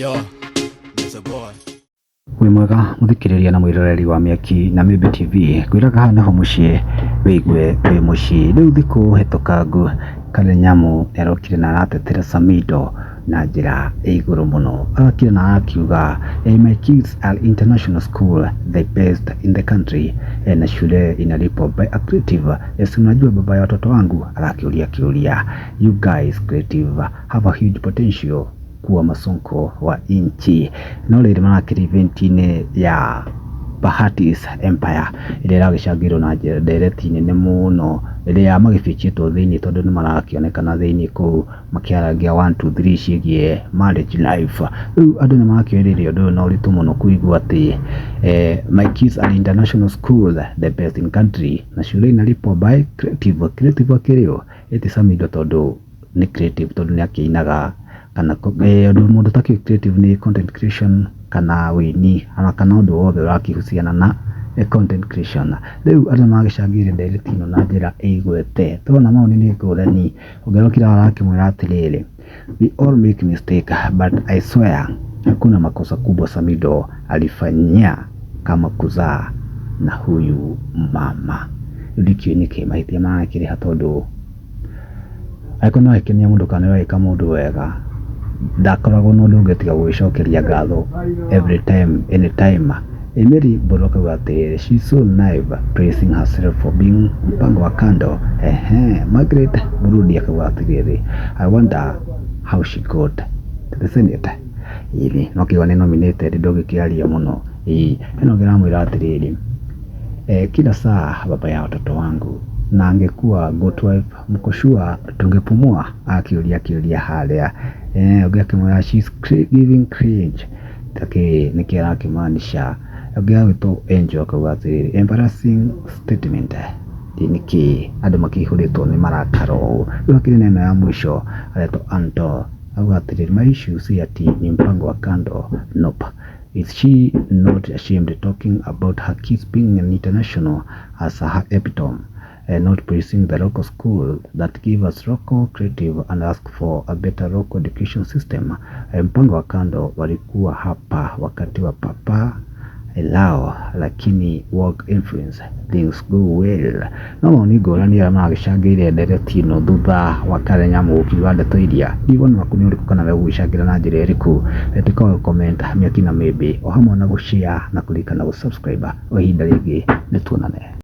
Yo, Mr. Boy. Wĩ mwega mũthikĩrĩria na mwĩroreri wa Mĩaki na Mĩmbi TV, ngwĩraga haha nĩho mũciĩ wĩigue wĩ mũciĩ. Rĩu thikũ hĩtũkangu Karen Nyamu nĩarokire na aratetera Samido na njĩra ĩ igũrũ mũno. Arokire na arakiuga "My kids are international school, the best in the country, na shule inalipwa by a creative. Si unajua baba ya watoto wangu?" Arakĩũria kĩũria, "You guys creative have a huge potential kuwa masonko wa nchi." No rĩrĩ marakĩrĩ event-inĩ ya Bahati's Empire ĩrĩa ĩragĩcangĩrwo na ndereti nene mũno, ĩrĩa magĩbichĩtwo thĩiniĩ tondũ nĩ marakĩonekana thĩiniĩ kũu makĩarangia 1 2 3 ciĩgiĩ marriage life. Rĩu andũ nĩ marakĩoereria ũndũ ũyũ na ũritũ mũno kũigua atĩ "My kids are international school, the best in country, na shule inalipwa by creative." Creative akĩrĩ ũ? Ĩti Samido tondũ nĩ creative, tondũ nĩ akĩinaga, kana ũndũ mũndũ ũtakĩũĩ creative nĩ content creation kana wĩini ona kana ũndũ wothe ũrakĩhusiana na content creation. Rĩu andũ nĩ maragĩcangĩire ndereti ĩno na njĩra ĩigwete. Tũrona maũndũ nĩ ngũrani. Ũngĩ arokire arakĩmwĩra atĩrĩrĩ, "We all make mistake, but I swear hakuna makosa kubwa Samido alifanyia kama kuzaa na huyu mama." Rĩu ndikĩũĩ nĩkĩ mahĩtia marakĩrĩ ha, tondũ angĩkorwo nĩ wakenia mũndũ kana nĩ weka mũndũ wega, ndakoragwo na ũndũ ũngĩ tiga gũgĩcokeria ngatho every time, anytime. Mary Mburu akauga atĩrĩrĩ, "She's so naive, praising herself for being mpango wa kando." Ehe, Margaret Burudi akauga atĩrĩrĩ, "I wonder how she got to the Senate." Ĩĩ, no kĩigua nĩ nominated, ndũngĩkĩaria mũno. Ĩĩ, ĩno ũngĩ aramwĩra atĩrĩrĩ, "Kila saa baba ya watoto wangu, na angekuwa good wife, mko sure tungepumua?" Akĩũria kĩũria harĩa. Ũngĩ akĩmwĩra, "She's giving cringe." Takĩ nĩkĩ arakĩmaanisha? Ũngĩ agwĩtwo Angel akauga atĩrĩrĩ, "Embarrassing statement." Nĩkĩ andũ makĩihũrĩtwo nĩ marakara ũũ? Rĩu hakĩrĩ na ĩno ya mũico aretwo Anto, auga atĩrĩrĩ, "My issue si ati ni mpango wa kando, nope. Is she not ashamed talking about her kids being an international as her epitome, and not praising the local school that give us local creative and ask for a better local education system? Mpango wa kando walikuwa hapa wakati wa papa lao, lakini work influence things go well." No maoni ngũrani arĩa maragĩcangĩire ndereti ĩno thutha wa Karen Nyamu gũkiuga ndeto iria. Woni waku nĩ ũrĩkũ, kana megũgĩcangĩra na njĩra ĩrĩkũ? Tukawa comment Mĩaki na Mĩmbi, o hamwe na gũshare na kũririkana gũsubscribe. O ihinda rĩngĩ nĩ tuonane.